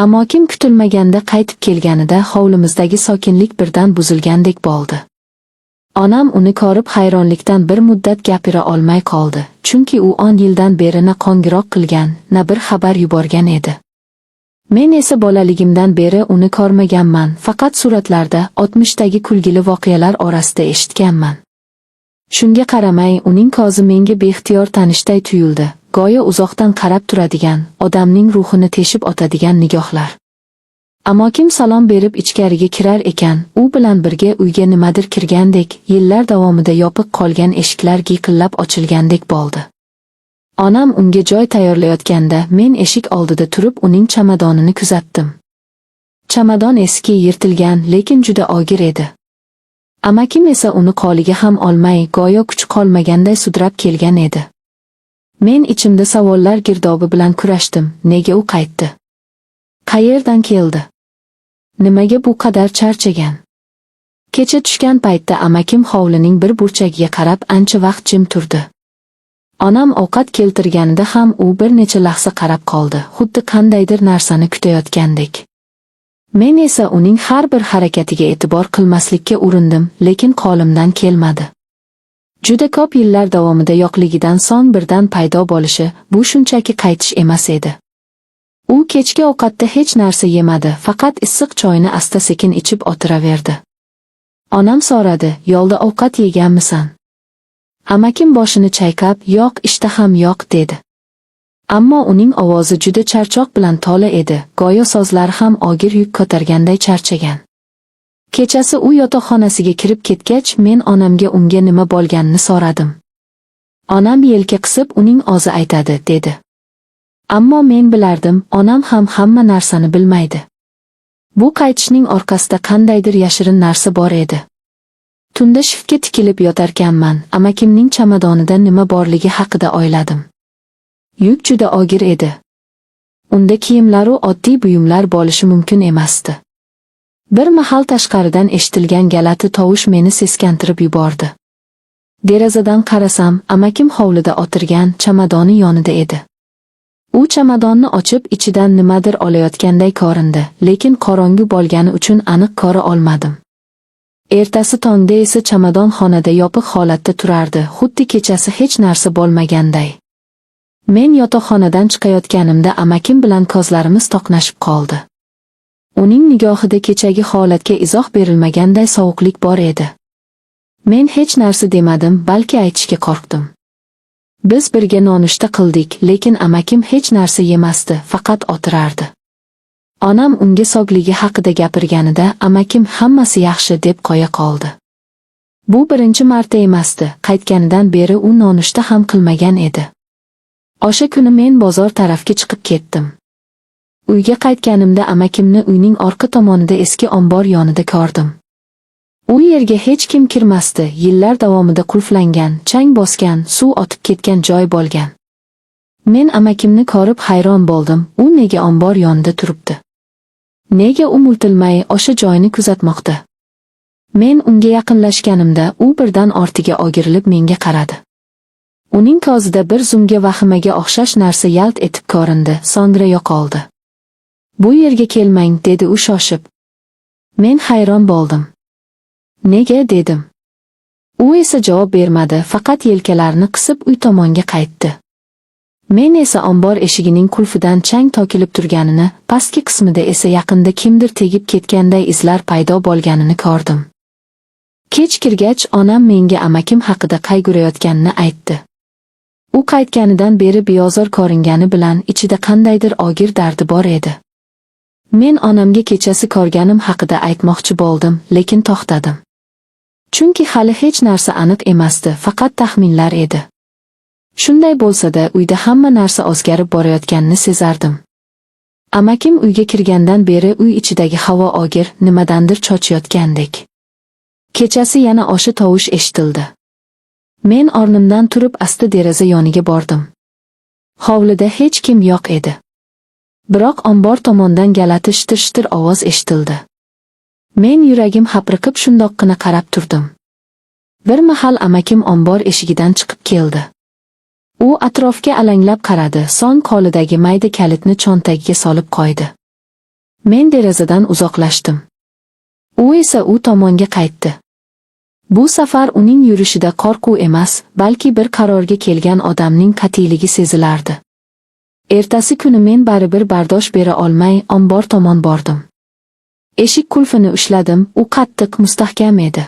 Amakim kutilmaganda qaytib kelganida hovlimizdagi sokinlik birdan buzilgandek bo'ldi. Onam uni ko'rib hayronlikdan bir muddat gapira olmay qoldi, chunki u 10 yildan beri na qo'ng'iroq qilgan, na bir xabar yuborgan edi. Men esa bolaligimdan beri uni ko'rmaganman, faqat suratlarda, o'tmishdagi kulgili voqealar orasida eshitganman. Shunga qaramay, uning ko'zi menga beixtiyor tanishday tuyuldi, go'yo uzoqdan qarab turadigan, odamning ruhini teshib o'tadigan nigohlar. Amakim salom berib ichkariga kirar ekan, u bilan birga uyga nimadir kirgandek, yillar davomida yopiq qolgan eshiklar g'iyqillab ochilgandek bo'ldi. Onam unga joy tayyorlayotganda men eshik oldida turib uning chamadonini kuzatdim. Chamadon eski, yirtilgan, lekin juda og'ir edi. Amakim esa uni qo'liga ham olmay, go'yo kuchi qolmaganday sudrab kelgan edi. Men ichimda savollar girdobi bilan kurashdim: nega u qaytdi? Qayerdan keldi? Nimaga bu qadar charchagan? Kecha tushgan paytda amakim hovlining bir burchagiga qarab ancha vaqt jim turdi. Onam ovqat keltirganida ham u bir necha lahza qarab qoldi, xuddi qandaydir narsani kutayotgandek. Men esa uning har bir harakatiga e'tibor qilmaslikka urindim, lekin qo'limdan kelmadi. Juda ko'p yillar davomida yo'qligidan so'ng birdan paydo bo'lishi, bu shunchaki qaytish emas edi. U kechki ovqatda hech narsa yemadi, faqat issiq choyni asta-sekin ichib o'tiraverdi. Onam so'radi: "Yo'lda ovqat yeganmisan?" Amakim boshini chayqab, "Yo'q, ishtaham yo'q", dedi. Ammo uning ovozi juda charchoq bilan to'la edi, go'yo so'zlari ham og'ir yuk ko'targanday charchagan. Kechasi u yotoqxonasiga kirib ketgach, men onamga unga nima bo'lganini so'radim. Onam yelka qisib, "Uning o'zi aytadi", dedi. Ammo men bilardim, onam ham hamma narsani bilmaydi. Bu qaytishning orqasida qandaydir yashirin narsa bor edi. Tunda shiftga tikilib yotarkanman, amakimning chamadonida nima borligi haqida o'yladim. Yuk juda og'ir edi. Unda kiyimlaru oddiy buyumlar bo'lishi mumkin emasdi. Bir mahal tashqaridan eshitilgan g'alati tovush meni seskantirib yubordi. Derazadan qarasam, amakim hovlida o'tirgan, chamadoni yonida edi. U chamadonni ochib, ichidan nimadir olayotganday ko'rindi, lekin qorong'u bo'lgani uchun aniq ko'ra olmadim. Ertasi tongda esa chamadon xonada yopiq holatda turardi, xuddi kechasi hech narsa bo'lmaganday. Men yotoqxonadan chiqayotganimda amakim bilan ko'zlarimiz to'qnashib qoldi. Uning nigohida kechagi holatga izoh berilmaganday sovuqlik bor edi. Men hech narsa demadim, balki aytishga qo'rqdim. Biz birga nonushta qildik, lekin amakim hech narsa yemasdi, faqat o'tirardi. Onam unga sog'ligi haqida gapirganida amakim "Hammasi yaxshi", deb qo'ya qoldi. Bu birinchi marta emasdi, qaytganidan beri u nonushta ham qilmagan edi. O'sha kuni men bozor tarafga chiqib ketdim. Uyga qaytganimda amakimni uyning orqa tomonida eski ombor yonida ko'rdim. U yerga hech kim kirmasdi, yillar davomida qulflangan, chang bosgan, suv o'tib ketgan joy bo'lgan. Men amakimni ko'rib hayron bo'ldim, u nega ombor yonida turibdi? Nega u miltilmay o'sha joyni kuzatmoqda? Men unga yaqinlashganimda u birdan ortiga o'girilib menga qaradi. Uning ko'zida bir zumga vahimaga o'xshash narsa yalt etib ko'rindi, so'ngra yo'qoldi. "Bu yerga kelmang", dedi u shoshib. Men hayron bo'ldim. "Nega?" dedim. U esa javob bermadi, faqat yelkalarini qisib uy tomonga qaytdi. Men esa ombor eshigining qulfidan chang to'kilib turganini, pastki qismida esa yaqinda kimdir tegib ketganday izlar paydo bo'lganini ko'rdim. Kech kirgach, onam menga amakim haqida qayg'urayotganini aytdi. U qaytganidan beri beozor ko'ringani bilan ichida qandaydir og'ir dardi bor edi. Men onamga kechasi ko'rganim haqida aytmoqchi bo'ldim, lekin to'xtadim. Chunki hali hech narsa aniq emasdi, faqat taxminlar edi. Shunday bo'lsa-da, uyda hamma narsa o'zgarib borayotganini sezardim. Amakim uyga kirgandan beri uy ichidagi havo og'ir, nimadandir cho'chiyotgandek. Kechasi yana o'sha tovush eshitildi. Men o'rnimdan turib asta deraza yoniga bordim. Hovlida hech kim yo'q edi. Biroq ombor tomondan g'alati shitir-shitir ovoz eshitildi. Men yuragim hapriqib shundoqqina qarab turdim. Bir mahal amakim ombor eshigidan chiqib keldi. U atrofga alanglab qaradi, so'ng qo'lidagi mayda kalitni cho'ntagiga solib qo'ydi. Men derazadan uzoqlashdim. U esa u tomonga qaytdi. Bu safar uning yurishida qo'rquv emas, balki bir qarorga kelgan odamning qat'iyligi sezilardi. Ertasi kuni men baribir bardosh bera olmay ombor tomon bordim. Eshik qulfini ushladim, u qattiq, mustahkam edi.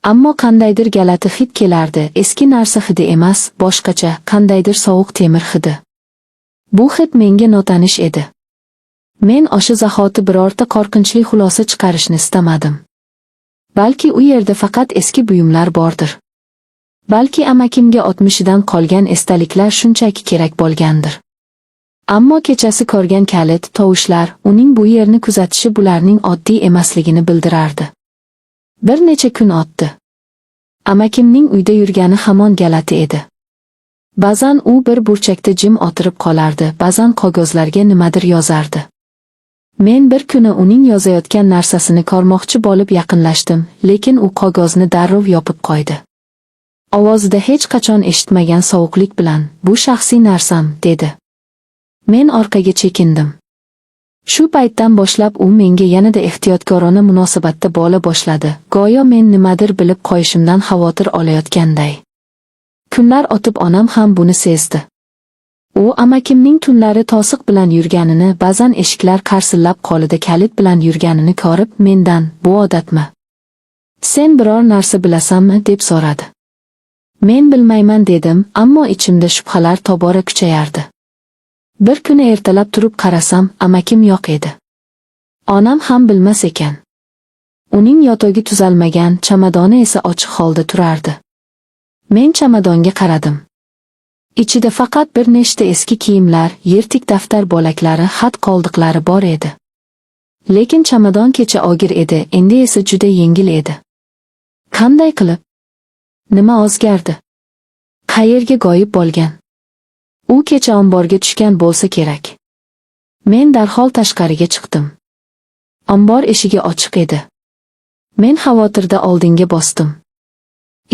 Ammo qandaydir g'alati hid kelardi, eski narsa hidi emas, boshqacha, qandaydir sovuq temir hidi. Bu hid menga notanish edi. Men o'sha zahoti birorta qo'rqinchli xulosa chiqarishni istamadim. Balki u yerda faqat eski buyumlar bordir. Balki amakimga o'tmishidan qolgan esdaliklar shunchaki kerak bo'lgandir. Ammo kechasi ko'rgan kalit, tovushlar, uning bu yerni kuzatishi bularning oddiy emasligini bildirardi. Bir necha kun o'tdi. Amakimning uyda yurgani hamon g'alati edi. Ba'zan u bir burchakda jim o'tirib qolardi, ba'zan qog'ozlarga nimadir yozardi. Men bir kuni uning yozayotgan narsasini ko'rmoqchi bo'lib yaqinlashdim, lekin u qog'ozni darrov yopib qo'ydi. Ovozida hech qachon eshitmagan sovuqlik bilan, "Bu shaxsiy narsam", dedi. Men orqaga chekindim. Shu paytdan boshlab u menga yanada ehtiyotkorona munosabatda bo'la boshladi, go'yo men nimadir bilib qo'yishimdan xavotir olayotganday. Kunlar o'tib onam ham buni sezdi. U amakimning tunlari to'siq bilan yurganini, ba'zan eshiklar qarsillab qo'lida kalit bilan yurganini ko'rib, mendan, "Bu odatmi? Sen biror narsa bilasanmi?" deb so'radi. Men bilmayman dedim, ammo ichimda shubhalar tobora kuchayardi. Bir kuni ertalab turib qarasam, amakim yo'q edi. Onam ham bilmas ekan. Uning yotog'i tuzalmagan, chamadoni esa ochiq holda turardi. Men chamadonga qaradim. Ichida faqat bir nechta eski kiyimlar, yirtik daftar bo'laklari, xat qoldiqlari bor edi. Lekin chamadon kecha og'ir edi, endi esa juda yengil edi. Qanday qilib? Nima o'zgardi? Qayerga g'oyib bo'lgan? U kecha omborga tushgan bo'lsa kerak. Men darhol tashqariga chiqdim. Ombor eshigi ochiq edi. Men xavotirda oldinga bosdim.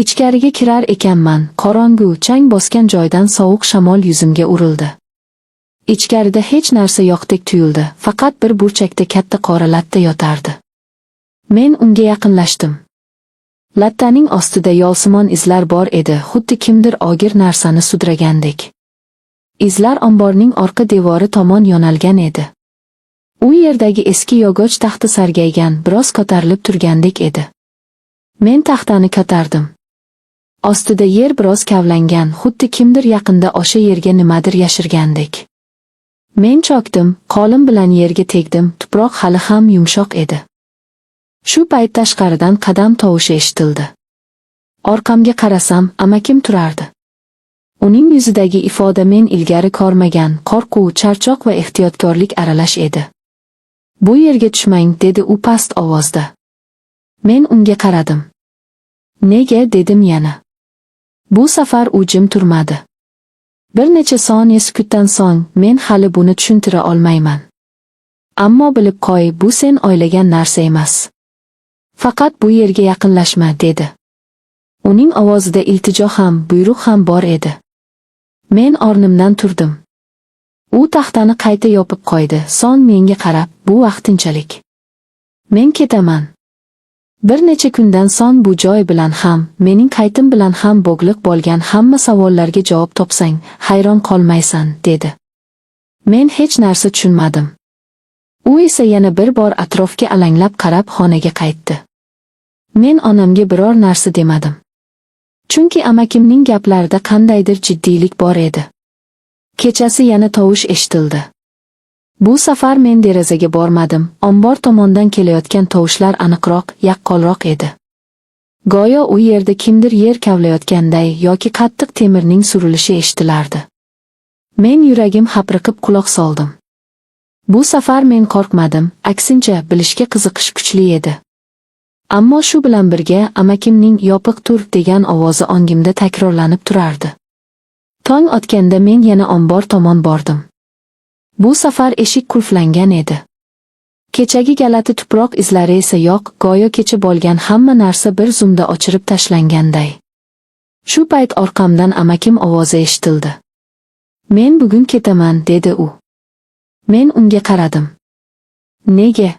Ichkariga kirar ekanman, qorong'u, chang bosgan joydan sovuq shamol yuzimga urildi. Ichkarida hech narsa yo'qdek tuyuldi, faqat bir burchakda katta qora latta yotardi. Men unga yaqinlashdim. Lattaning ostida yolsimon izlar bor edi, xuddi kimdir og'ir narsani sudragandek. Izlar omborning orqa devori tomon yo'nalgan edi. U yerdagi eski yog'och taxta sargaygan, biroz ko'tarilib turgandek edi. Men taxtani ko'tardim. Ostida yer biroz kavlangan, xuddi kimdir yaqinda o'sha yerga nimadir yashirgandek. Men cho'kdim, qo'lim bilan yerga tegdim, tuproq hali ham yumshoq edi. Shu payt tashqaridan qadam tovushi eshitildi. Orqamga qarasam, amakim turardi. Uning yuzidagi ifoda men ilgari ko'rmagan qo'rquv, charchoq va ehtiyotkorlik aralash edi. "Bu yerga tushmang", dedi u past ovozda. Men unga qaradim. "Nega?" dedim yana. Bu safar u jim turmadi. Bir necha soniya sukutdan so'ng, "Men hali buni tushuntira olmayman. Ammo bilib qo'y, bu sen o'ylagan narsa emas. Faqat bu yerga yaqinlashma", dedi. Uning ovozida iltijo ham, buyruq ham bor edi. Men o'rnimdan turdim. U taxtani qayta yopib qo'ydi, so'ng menga qarab, "Bu vaqtinchalik. Men ketaman. Bir necha kundan so'ng bu joy bilan ham, mening qaytim bilan ham bog'liq bo'lgan hamma savollarga javob topsang, hayron qolmaysan", dedi. Men hech narsa tushunmadim. U esa yana bir bor atrofga alanglab qarab xonaga qaytdi. Men onamga biror narsa demadim. Chunki amakimning gaplarida qandaydir jiddiylik bor edi. Kechasi yana tovush eshitildi. Bu safar men derazaga bormadim, ombor tomondan kelayotgan tovushlar aniqroq, yaqqolroq edi. Go'yo u yerda kimdir yer kavlayotganday yoki qattiq temirning surilishi eshitilardi. Men yuragim hapriqib quloq soldim. Bu safar men qo'rqmadim, aksincha bilishga qiziqish kuchli edi. Ammo shu bilan birga amakimning "yopiq tur" degan ovozi ongimda takrorlanib turardi. Tong otganda men yana ombor tomon bordim. Bu safar eshik qulflangan edi. Kechagi g'alati tuproq izlari esa yo'q, go'yo kecha bo'lgan hamma narsa bir zumda o'chirib tashlanganday. Shu payt orqamdan amakim ovozi eshitildi. "Men bugun ketaman", dedi u. Men unga qaradim. Nega?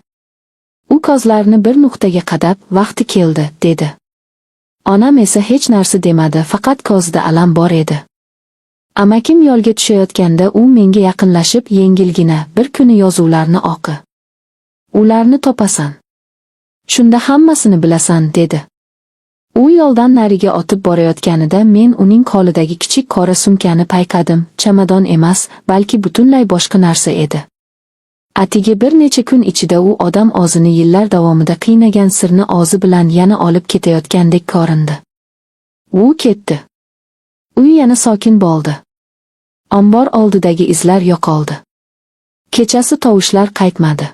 U ko'zlarini bir nuqtaga qadab, vaqti keldi, dedi. Onam esa hech narsa demadi, faqat ko'zida alam bor edi. Amakim yo'lga tushayotganda u menga yaqinlashib yengilgina, bir kuni yozuvlarni o'qi. Ularni topasan. Shunda hammasini bilasan, dedi. U yo'ldan nariga otib borayotganida men uning qo'lidagi kichik qora sumkani payqadim, chamadon emas, balki butunlay boshqa narsa edi. Atigi bir necha kun ichida u odam o'zini yillar davomida qiynagan sirni o'zi bilan yana olib ketayotgandek ko'rindi. U ketdi. Uy yana sokin bo'ldi. Ombor oldidagi izlar yo'qoldi. Kechasi tovushlar qaytmadi.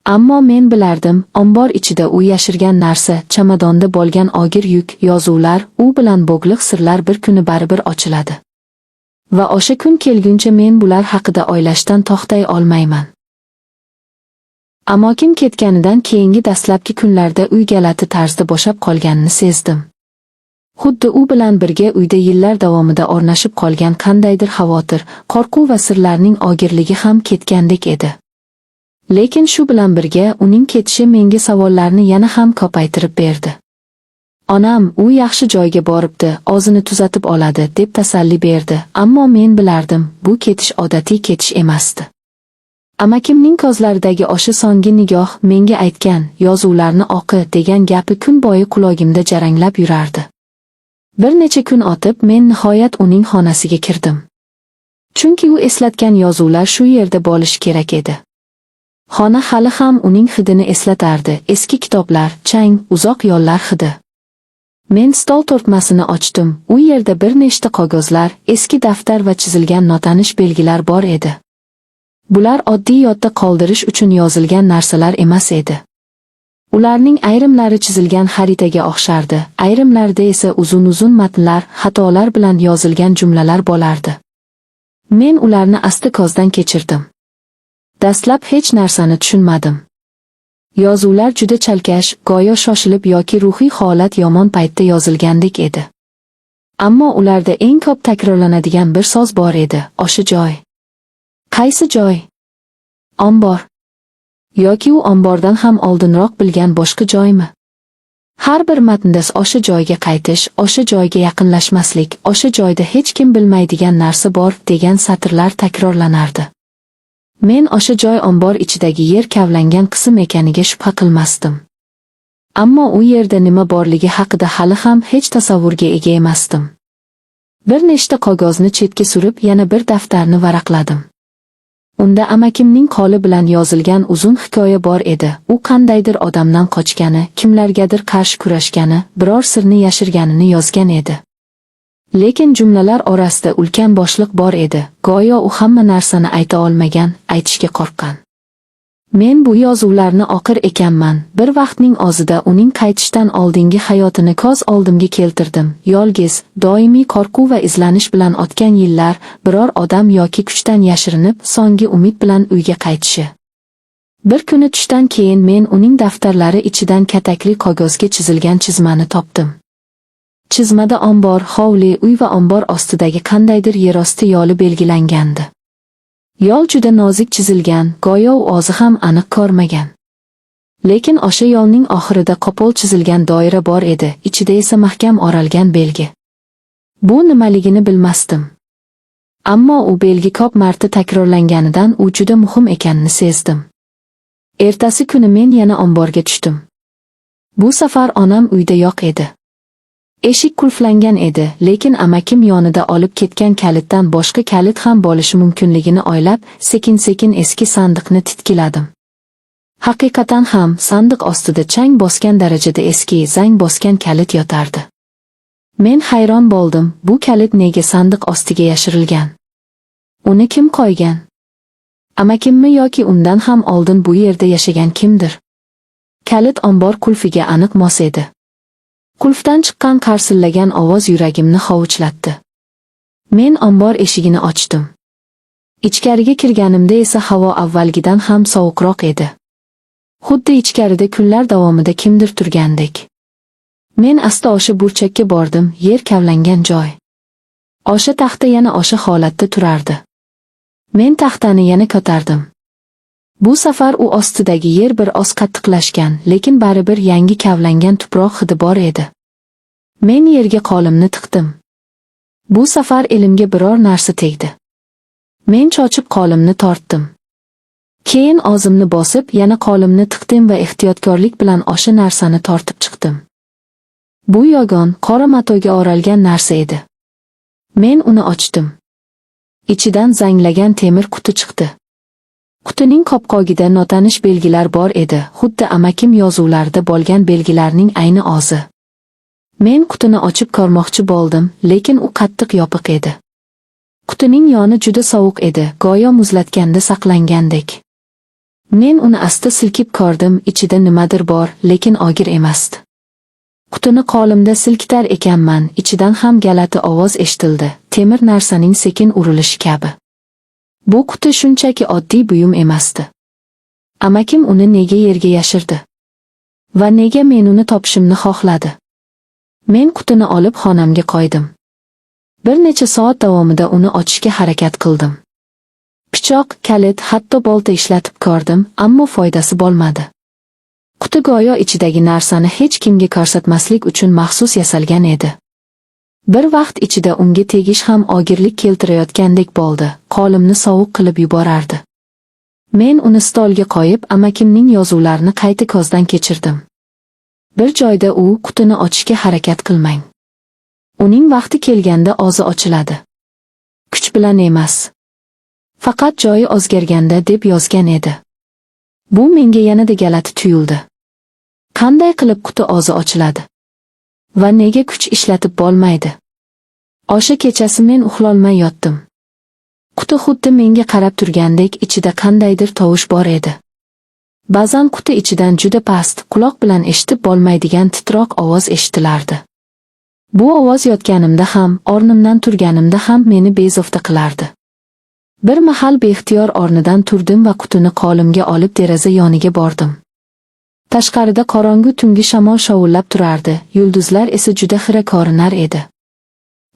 Ammo men bilardim, ombor ichida u yashirgan narsa, chamadonda bo'lgan og'ir yuk, yozuvlar, u bilan bog'liq sirlar bir kuni baribir ochiladi. Va o'sha kun kelguncha men bular haqida o'ylashdan to'xtay olmayman. Amakim ketganidan keyingi dastlabki kunlarda uy g'alati tarzda bo'shab qolganini sezdim. Xuddi u bilan birga uyda yillar davomida o'rnashib qolgan qandaydir xavotir, qo'rquv va sirlarning og'irligi ham ketgandek edi. Lekin shu bilan birga uning ketishi menga savollarni yana ham ko'paytirib berdi. Onam, u yaxshi joyga boribdi, o'zini tuzatib oladi, deb tasalli berdi, ammo men bilardim, bu ketish odatiy ketish emasdi. Amakimning ko'zlaridagi o'sha so'nggi nigoh, menga aytgan, yozuvlarni o'qi degan gapi kun bo'yi qulog'imda jaranglab yurardi. Bir necha kun o'tib, men nihoyat uning xonasiga kirdim. Chunki u eslatgan yozuvlar shu yerda bo'lishi kerak edi. Xona hali ham uning hidini eslatardi, eski kitoblar, chang, uzoq yo'llar hidi. Men stol tortmasini ochdim, u yerda bir nechta qog'ozlar, eski daftar va chizilgan notanish belgilar bor edi. Bular oddiy yodda qoldirish uchun yozilgan narsalar emas edi. Ularning ayrimlari chizilgan xaritaga o'xshardi, ayrimlarida esa uzun-uzun matnlar, xatolar bilan yozilgan jumlalar bo'lardi. Men ularni asta ko'zdan kechirdim. Dastlab hech narsani tushunmadim. Yozuvlar juda chalkash, go'yo shoshilib yoki ruhiy holat yomon paytda yozilgandek edi. Ammo ularda eng ko'p takrorlanadigan bir so'z bor edi, o'sha joy. Qaysi joy? Ombor. Yoki u ombordan ham oldinroq bilgan boshqa joymi? Har bir matnda o'sha joyga qaytish, o'sha joyga yaqinlashmaslik, o'sha joyda hech kim bilmaydigan narsa bor degan satrlar takrorlanardi. Men o'sha joy ombor ichidagi yer kavlangan qism ekaniga shubha qilmasdim. Ammo u yerda nima borligi haqida hali ham hech tasavvurga ega emasdim. Bir nechta qog'ozni chetga surib, yana bir daftarni varaqladim. Unda amakimning qo'li bilan yozilgan uzun hikoya bor edi. U qandaydir odamdan qochgani, kimlargadir qarshi kurashgani, biror sirni yashirganini yozgan edi. Lekin jumlalar orasida ulkan bo'shliq bor edi, go'yo u hamma narsani ayta olmagan, aytishga qo'rqqan. Men bu yozuvlarni o'qir ekanman, bir vaqtning o'zida uning qaytishdan oldingi hayotini ko'z oldimga keltirdim. Yolg'iz, doimiy qo'rquv va izlanish bilan o'tgan yillar, biror odam yoki kuchdan yashirinib, so'nggi umid bilan uyga qaytishi. Bir kuni tushdan keyin men uning daftarlari ichidan katakli qog'ozga chizilgan chizmani topdim. Chizmada ombor, hovli, uy va ombor ostidagi qandaydir yerosti yo'li belgilangandi. Yo'l juda nozik chizilgan, go'yo u o'zi ham aniq ko'rmagan. Lekin o'sha yo'lning oxirida qo'pol chizilgan doira bor edi, ichida esa mahkam o'ralgan belgi. Bu nimaligini bilmasdim. Ammo u belgi ko'p marta takrorlanganidan u juda muhim ekanini sezdim. Ertasi kuni men yana omborga tushdim. Bu safar onam uyda yo'q edi. Eshik qulflangan edi, lekin amakim yonida olib ketgan kalitdan boshqa kalit ham bo'lishi mumkinligini o'ylab, sekin-sekin eski sandiqni titkiladim. Haqiqatan ham sandiq ostida chang bosgan darajada eski, zang bosgan kalit yotardi. Men hayron bo'ldim, bu kalit nega sandiq ostiga yashirilgan? Uni kim qo'ygan? Amakimmi yoki undan ham oldin bu yerda yashagan kimdir? Kalit ombor qulfiga aniq mos edi. Qulfdan chiqqan qarsillagan ovoz yuragimni hovuchlatdi. Men ombor eshigini ochdim. Ichkariga kirganimda esa havo avvalgidan ham sovuqroq edi. Xuddi ichkarida kunlar davomida kimdir turgandek. Men asta o'sha burchakka bordim, yer kavlangan joy. O'sha taxta yana o'sha holatda turardi. Men taxtani yana ko'tardim. Bu safar u ostidagi yer bir oz qattiqlashgan, lekin baribir yangi kavlangan tuproq hidi bor edi. Men yerga qo'limni tiqdim. Bu safar elimga biror narsa tegdi. Men chochib qo'limni tortdim. Keyin og'zimni bosib, yana qo'limni tiqdim va ehtiyotkorlik bilan o'sha narsani tortib chiqdim. Bu yogon, qora matoga o'ralgan narsa edi. Men uni ochdim. Ichidan zanglagan temir quti chiqdi. Qutining qopqog'ida notanish belgilar bor edi, xuddi amakim yozuvlarida bo'lgan belgilarning ayni o'zi. Men qutini ochib ko'rmoqchi bo'ldim, lekin u qattiq yopiq edi. Qutining yoni juda sovuq edi, go'yo muzlatganda saqlangandek. Men uni asta silkib ko'rdim, ichida nimadir bor, lekin og'ir emasdi. Qutini qo'limda silkitar ekanman, ichidan ham g'alati ovoz eshitildi, temir narsaning sekin urilishi kabi. Bu quti shunchaki oddiy buyum emasdi. Amakim uni nega yerga yashirdi? Va nega men uni topishimni xohladi? Men qutini olib xonamga qo'ydim. Bir necha soat davomida uni ochishga harakat qildim. Pichoq, kalit, hatto bolta ishlatib ko'rdim, ammo foydasi bo'lmadi. Quti go'yo ichidagi narsani hech kimga ko'rsatmaslik uchun maxsus yasalgan edi. Bir vaqt ichida unga tegish ham og'irlik keltirayotgandek bo'ldi, qo'limni sovuq qilib yuborardi. Men uni stolga qo'yib, amakimning yozuvlarini qayta ko'zdan kechirdim. Bir joyda u qutini ochishga harakat qilmang. Uning vaqti kelganda o'zi ochiladi. Kuch bilan emas. Faqat joyi o'zgarganda deb yozgan edi. Bu menga yanada g'alati tuyuldi. Qanday qilib quti o'zi ochiladi? Va nega kuch ishlatib bo'lmaydi? O'sha kechasi men uxlolmay yotdim. Quti xuddi menga qarab turgandek, ichida qandaydir tovush bor edi. Ba'zan quti ichidan juda past, quloq bilan eshitib bo'lmaydigan titroq ovoz eshitilardi. Bu ovoz yotganimda ham, o'rnimdan turganimda ham meni bezovta qilardi. Bir mahal beixtiyor o'rnidan turdim va qutini qo'limga olib deraza yoniga bordim. Tashqarida qorong'u tungi shamol shovullab turardi, yulduzlar esa juda xira ko'rinar edi.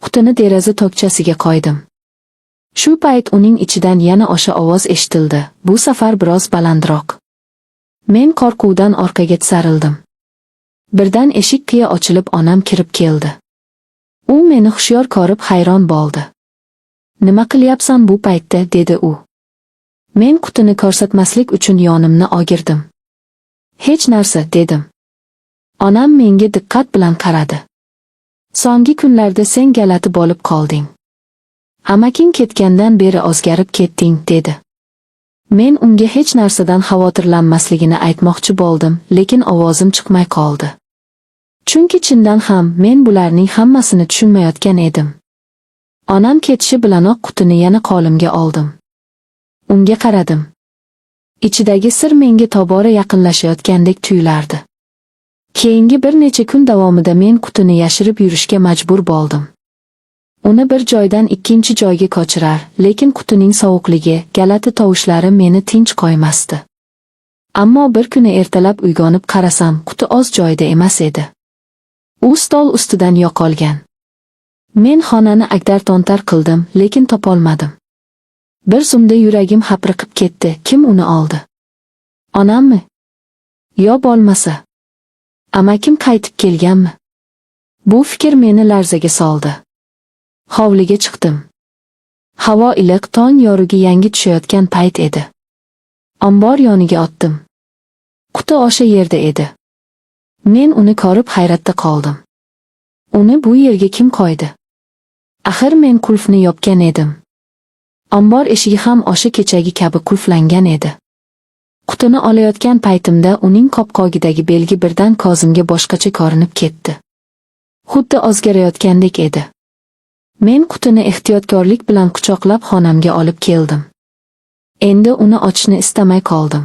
Qutini deraza tokchasiga qo'ydim. Shu payt uning ichidan yana o'sha ovoz eshitildi, bu safar biroz balandroq. Men qo'rquvdan orqaga tisarildim. Birdan eshik qiya ochilib onam kirib keldi. U meni hushyor ko'rib hayron bo'ldi. "Nima qilyapsan bu paytda?" dedi u. Men qutini ko'rsatmaslik uchun yonimni o'girdim. "Hech narsa," dedim. Onam menga diqqat bilan qaradi. "So'nggi kunlarda sen g'alati bo'lib qolding. Amaking ketgandan beri o'zgarib ketding," dedi. Men unga hech narsadan xavotirlanmasligini aytmoqchi bo'ldim, lekin ovozim chiqmay qoldi. Chunki chindan ham men bularning hammasini tushunmayotgan edim. Onam ketishi bilanoq qutini yana qo'limga oldim. Unga qaradim. Ichidagi sir menga tobora yaqinlashayotgandek tuyulardi. Keyingi bir necha kun davomida men qutini yashirib yurishga majbur bo'ldim. Uni bir joydan ikkinchi joyga ko'chirar, lekin qutining sovuqligi, g'alati tovushlari meni tinch qo'ymasdi. Ammo bir kuni ertalab uyg'onib qarasam, quti o'z joyida emas edi. U stol ustidan yo'qolgan. Men xonani ag'dar-to'ntar qildim, lekin topolmadim. Bir zumda yuragim hapriqib ketdi. Kim uni oldi? Onammi? Yo bo'lmasa, amakim qaytib kelganmi? Bu fikr meni larzaga soldi. Hovliga chiqdim. Havo iliq, tong yorug'i yangi tushayotgan payt edi. Ombor yoniga o'tdim. Quti o'sha yerda edi. Men uni ko'rib hayratda qoldim. Uni bu yerga kim qo'ydi? Axir men qulfni yopgan edim. Ombor eshigi ham o'sha kechagi kabi qulflangan edi. Qutini olayotgan paytimda uning qopqog'idagi belgi birdan ko'zimga boshqacha ko'rinib ketdi. Xuddi o'zgarayotgandek edi. Men qutini ehtiyotkorlik bilan quchoqlab xonamga olib keldim. Endi uni ochishni istamay qoldim.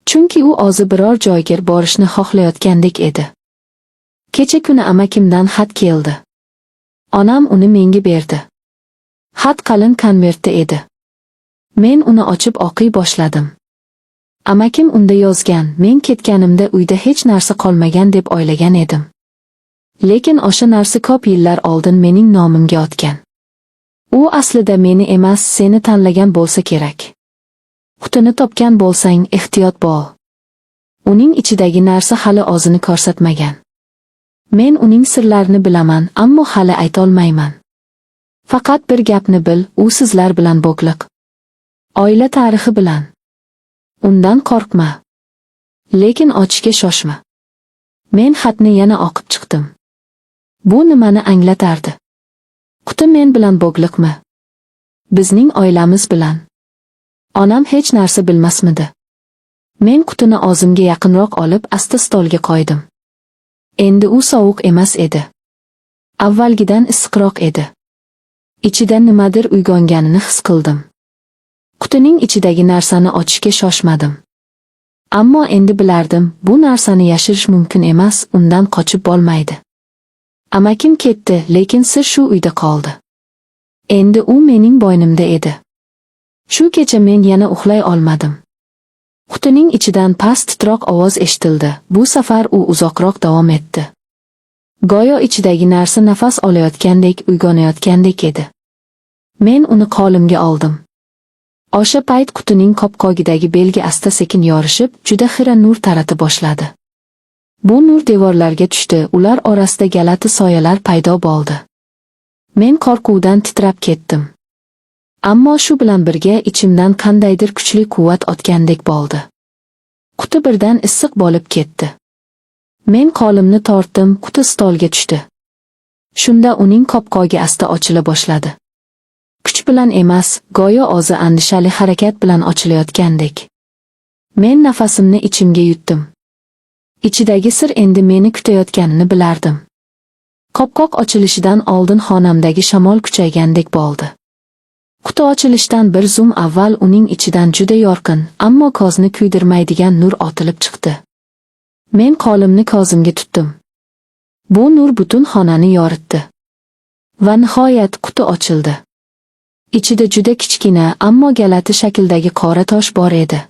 Chunki u o'zi biror joyga borishni xohlayotgandek edi. Kecha kuni amakimdan xat keldi. Onam uni menga berdi. Xat qalin konvertda edi. Men uni ochib o'qiy boshladim. Amakim unda yozgan, men ketganimda uyda hech narsa qolmagan deb o'ylagan edim. Lekin o'sha narsa ko'p yillar oldin mening nomimga o'tgan. U aslida meni emas, seni tanlagan bo'lsa kerak. Qutini topgan bo'lsang, ehtiyot bo'l. Uning ichidagi narsa hali o'zini ko'rsatmagan. Men uning sirlarini bilaman, ammo hali aytolmayman. Faqat bir gapni bil, u sizlar bilan bog'liq. Oila tarixi bilan. Undan qo'rqma. Lekin ochishga shoshma." Men xatni yana o'qib chiqdim. Bu nimani anglatardi? Quti men bilan bog'liqmi? Bizning oilamiz bilan. Onam hech narsa bilmasmidi? Men qutini o'zimga yaqinroq olib, asta stolga qo'ydim. Endi u sovuq emas edi. Avvalgidan issiqroq edi. Ichida nimadir uyg'onganini his qildim. Qutining ichidagi narsani ochishga shoshmadim. Ammo endi bilardim, bu narsani yashirish mumkin emas, undan qochib bo'lmaydi. Amakim ketdi, lekin sir shu uyda qoldi. Endi u mening bo'ynimda edi. Shu kecha men yana uxlay olmadim. Qutining ichidan past, titroq ovoz eshitildi. Bu safar u uzoqroq davom etdi. Go'yo ichidagi narsa nafas olayotgandek, uyg'onayotgandek edi. Men uni qo'limga oldim. O'sha payt qutining qopqog'idagi belgi asta-sekin yorishib, juda xira nur tarata boshladi. Bu nur devorlarga tushdi, ular orasida g'alati soyalar paydo bo'ldi. Men qo'rquvdan titrab ketdim. Ammo shu bilan birga ichimdan qandaydir kuchli quvvat o'tgandek bo'ldi. Quti birdan issiq bo'lib ketdi. Men qo'limni tortdim, quti stolga tushdi. Shunda uning qopqog'i asta ochila boshladi. Kuch bilan emas, go'yo o'zi andishali harakat bilan ochilayotgandek. Men nafasimni ichimga yutdim. Ichidagi sir endi meni kutayotganini bilardim. Qopqoq ochilishidan oldin xonamdagi shamol kuchaygandek bo'ldi. Quti ochilishidan bir zum avval uning ichidan juda yorqin, ammo ko'zni kuydirmaydigan nur otilib chiqdi. Men qo'limni ko'zimga tutdim. Bu nur butun xonani yoritdi. Va nihoyat quti ochildi. Ichida juda kichkina, ammo g'alati shakldagi qora tosh bor edi.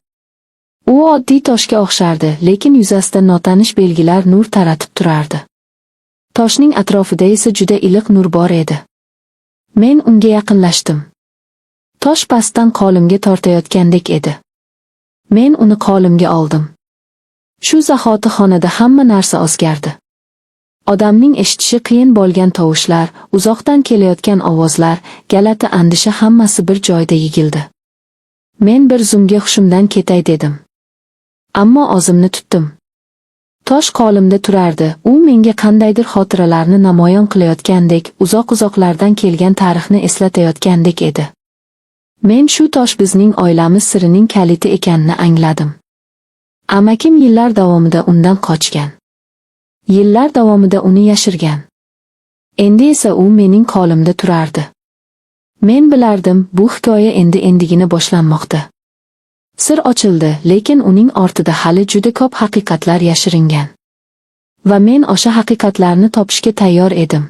U oddiy toshga o'xshardi, lekin yuzasida notanish belgilar nur taratib turardi. Toshning atrofida esa juda iliq nur bor edi. Men unga yaqinlashdim. Tosh pastdan qo'limga tortayotgandek edi. Men uni qo'limga oldim. Shu zahoti xonada hamma narsa o'zgardi. Odamning eshitishi qiyin bo'lgan tovushlar, uzoqdan kelayotgan ovozlar, g'alati andisha, hammasi bir joyda yig'ildi. Men bir zumga hushimdan ketay dedim. Ammo o'zimni tutdim. Tosh qo'limda turardi, u menga qandaydir xotiralarni namoyon qilayotgandek, uzoq-uzoqlardan kelgan tarixni eslatayotgandek edi. Men shu tosh bizning oilamiz sirining kaliti ekanini angladim. Amakim yillar davomida undan qochgan. Yillar davomida uni yashirgan. Endi esa u mening qo'limda turardi. Men bilardim, bu hikoya endi endigina boshlanmoqda. Sir ochildi, lekin uning ortida hali juda ko'p haqiqatlar yashiringan. Va men o'sha haqiqatlarni topishga tayyor edim.